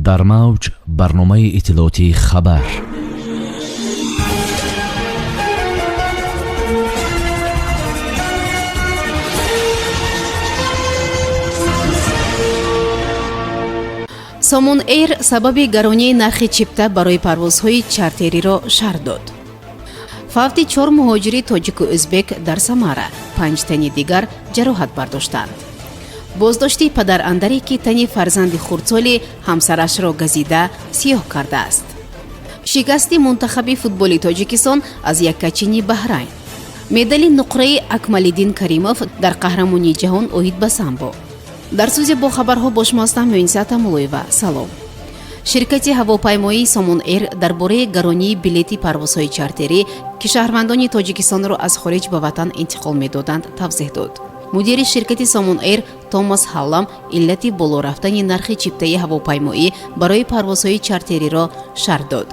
Дар мавҷ барномаи иттилоотии «Хабар». Сомон Эйр сабаби гаронии нархи чипта барои парвозҳои чартериро шарҳ дод. Фавти чор муҳоҷири тоҷику ӯзбек дар Самара, панҷ тани дигар ҷароҳат бардоштанд. Боздошти падарандаре, ки тани фарзанди хурдсоли ҳамсарашро газида сиёҳ кардааст. Шикасти мунтахаби футболи Тоҷикистон аз яккачини Баҳрайн. Медали нуқраи Акмалиддин Каримов дар қаҳрамонии ҷаҳон оид ба самбо. Дар сӯзи бо хабарҳо бо шумо ҳастам Муиниса Тамулоева. Салом. Ширкати ҳавопаймоии Сомон Эйр дар бораи гаронии билети парвозҳои чартерӣ, ки шаҳрвандони Тоҷикистонро аз хориҷ ба ватан интиқол медоданд, тавзеҳ дод. Мудири ширкати Сомон Эйр Томас Ҳаллам иллати боло рафтани нархи чиптаи ҳавопаймоӣ барои парвозҳои чартериро шарҳ дод.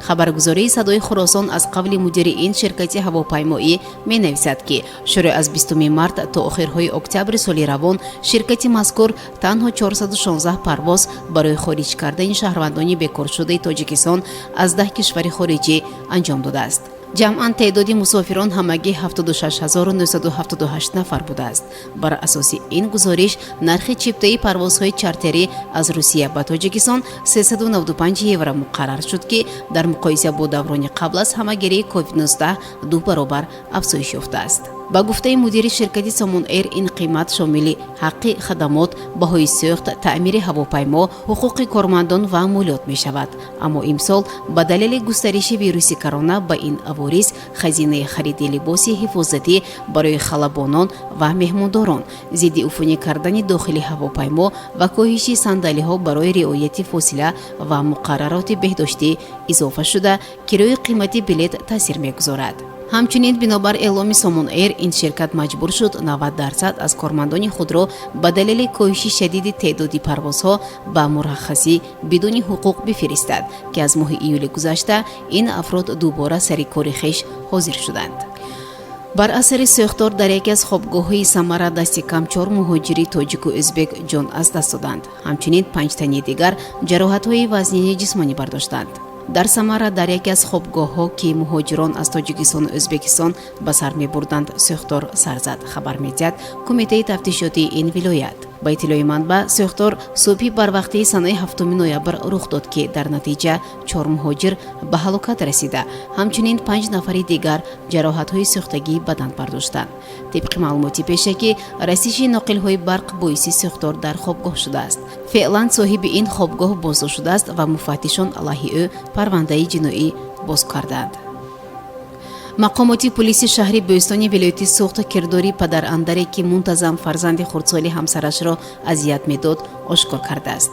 Хабаргузории «Садои Хуросон» аз қавли мудири ин ширкати ҳавопаймоӣ менависад, ки шурӯъ аз 20 март то охирҳои октябри соли равон ширкати мазкур танҳо 416 парвоз барои хориҷ кардани шаҳрвандони бекоршудаи Тоҷикистон аз 10 кишвари хориҷӣ анҷом додааст. Ҷамъан теъдоди мусофирон ҳамагӣ 76978 нафар будааст. Бар асоси ин гузориш, нархи чиптаи парвозҳои чартерӣ аз Русия ба Тоҷикистон 395 евро муқаррар шуд, ки дар муқоиса бо даврони қабл аз ҳамагирии COVID-19 ду баробар афзоиш ёфтааст. Ба гуфтаи мудири ширкати Сомон Эйр, ин қимат шомили ҳаққи хадамот, баҳои сӯхт, таъмири ҳавопаймо, ҳуқуқи кормандон ва молиёт мешавад. Аммо имсол ба далели густариши вируси корона ба ин авориз хазинаи хариди либоси ҳифозатӣ барои халабонон ва меҳмондорон, зидди уфунӣ кардани дохили ҳавопаймо ва коҳиши сандалиҳо барои риояти фосила ва муқаррароти беҳдоштӣ изофа шуда, кирои қимати билет таъсир мегузорад. Ҳамчунин, бинобар эъломи Сомон Эйр, ин ширкат маҷбур шуд 90% аз кормандони худро ба далели коҳиши шадиди теъдоди парвозҳо ба мураххасӣ бидуни ҳуқуқ бифиристад, ки аз моҳи июли гузашта ин афрод дубора сари кори хеш ҳозир шуданд. Бар асари сӯхтор дар яке аз хобгоҳҳои Самара дасти кам чор муҳоҷири тоҷику ӯзбек ҷон аз даст доданд. Ҳамчунин панҷ тани дигар ҷароҳатҳои вазнини ҷисмонӣ бардоштанд. Дар Самара дар яке аз хобгоҳҳо, ки муҳоҷирон аз Тоҷикистону Ӯзбекистон ба сар мебурданд, сӯхтор сар зад, хабар медиҳад Кумитаи тафтишотии ин вилоят. Ба иттилои манбаъ, сӯхтор субҳи барвақтии санаи 7 ноябр рух дод, ки дар натиҷа чор муҳоҷир ба ҳалокат расида, ҳамчунин панҷ нафари дигар ҷароҳатҳои сӯхтагии бадан бардоштанд. Тибқи маълумоти пешакӣ, расиши ноқилҳои барқ боиси сӯхтор дар хобгоҳ шудааст. Феълан соҳиби ин хобгоҳ боздошт шудааст ва муфаттишон алайҳи ӯ парвандаи ҷиноӣ боз карданд. Мақомоти пулиси шаҳри Бӯстони вилояти Суғд кирдори падарандаре, ки мунтазам фарзанди хурдсоли ҳамсарашро азият медод, ошкор кардааст.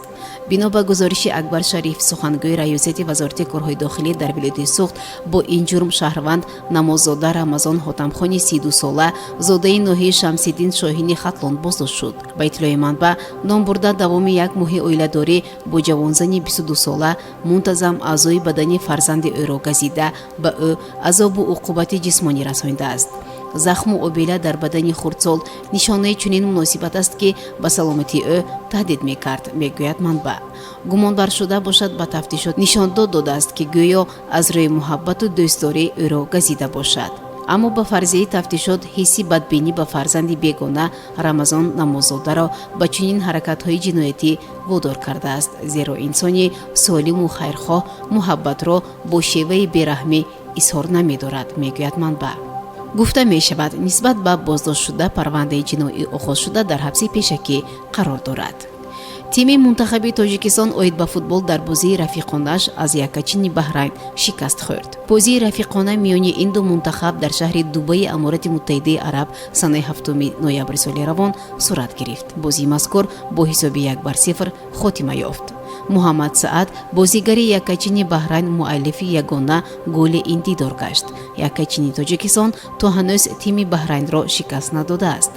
Бино ба гузориши Акбар Шариф, сухангӯи раёсати Вазорати корҳои дохилӣ дар вилояти Суғд, бо ин ҷурм шаҳрванд Намоззода Рамазон Ҳотамхони 32сола, зодаи ноҳияи Шамсиддин Шоҳини Хатлон, боздошт шуд. Ба иттилои манбаъ, номбурда давоми як моҳи оиладорӣ бо ҷавонзани 22сола мунтазам аъзои бадани фарзанди ӯро газида, ба ӯ азобу уқубати ҷисмонӣ расонидааст. Захму обила дар бадани хурдсол нишонаи чунин муносибат аст, ки ба саломатии ӯ таҳдид мекард, мегӯяд манбаъ. Гумонбаршуда бошад, ба тафтишот нишондод додааст, ки гӯё аз рӯи муҳаббату дӯстдорӣ ӯро газида бошад. Аммо ба фарзияи тафтишот, ҳисси бадбинӣ ба фарзанди бегона Рамазон Намоззодаро ба чунин ҳаракатҳои ҷиноятӣ водор кардааст, зеро инсони солиму хайрхоҳ муҳаббатро бо шеваи бераҳмӣ изҳор намедорад, мегӯяд манбаъ. Гуфта мешавад, нисбат ба боздоштшуда парвандаи ҷиноӣ оғоз шуда, дар ҳабси пешакӣ қарор дорад. Тими мунтахаби Тоҷикистон оид ба футбол дар бозии рафиқонааш аз яккачини Баҳрайн шикаст хӯрд. Бозии рафиқона миёни ин ду мунтахаб дар шаҳри Дубаи Аморати Муттаҳидаи Араб санаи 7 ноябри соли равон сурат гирифт. Бозии мазкур бо ҳисоби 1-0 хотима ёфт. Муҳаммад Саад, бозигари яккачини Баҳрайн, муаллифи ягона голи ин дидор гашт. Яккачини Тоҷикистон то ҳанӯз тими Баҳрайнро шикаст надодааст.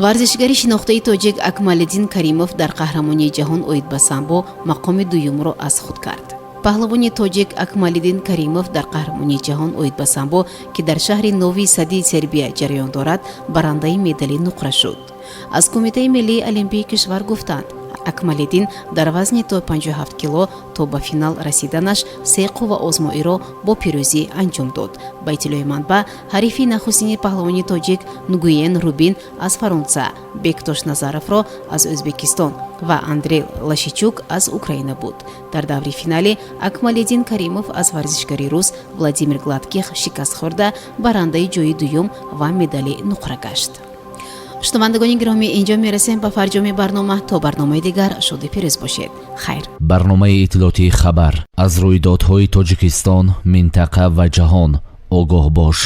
Варзишгари шинохтаи тоҷик Акмалиддин Каримов дар қаҳрамонии ҷаҳон оид ба самбо мақоми дуюмро аз худ кард. Паҳлавони тоҷик Акмалиддин Каримов дар қаҳрамонии ҷаҳон оид ба самбо, ки дар шаҳри Нови Сади Сербия ҷараён дорад, барандаи медали нуқра шуд, аз Кумитаи миллии олимпии кишвар гуфтанд. Акмалиддин дар вазни то 57 кило то ба финал расиданаш се қувваозмоиро бо пирӯзӣ анҷом дод. Ба иттилои манбаъ, ҳарифи нахустини паҳлавони тоҷик Нгуен Рубин аз Фаронса, Бектош Назаровро аз Ӯзбекистон ва Андрей Лашичук аз Украина буд. Дар даври финалӣ Акмалиддин Каримов аз варзишгари рус Владимир Гладких шикаст хӯрда, барандаи ҷои дуюм ва медали нуқра гашт. Шунавандагони гиромӣ, инҷо мерасем ба фарҷоми барнома. То барномаи дигар шоду пирӯз бошед. Хайр. Барномаи иттилоотии «Хабар». Аз рӯйдодҳои Тоҷикистон, минтақа ва ҷаҳон огоҳ бош.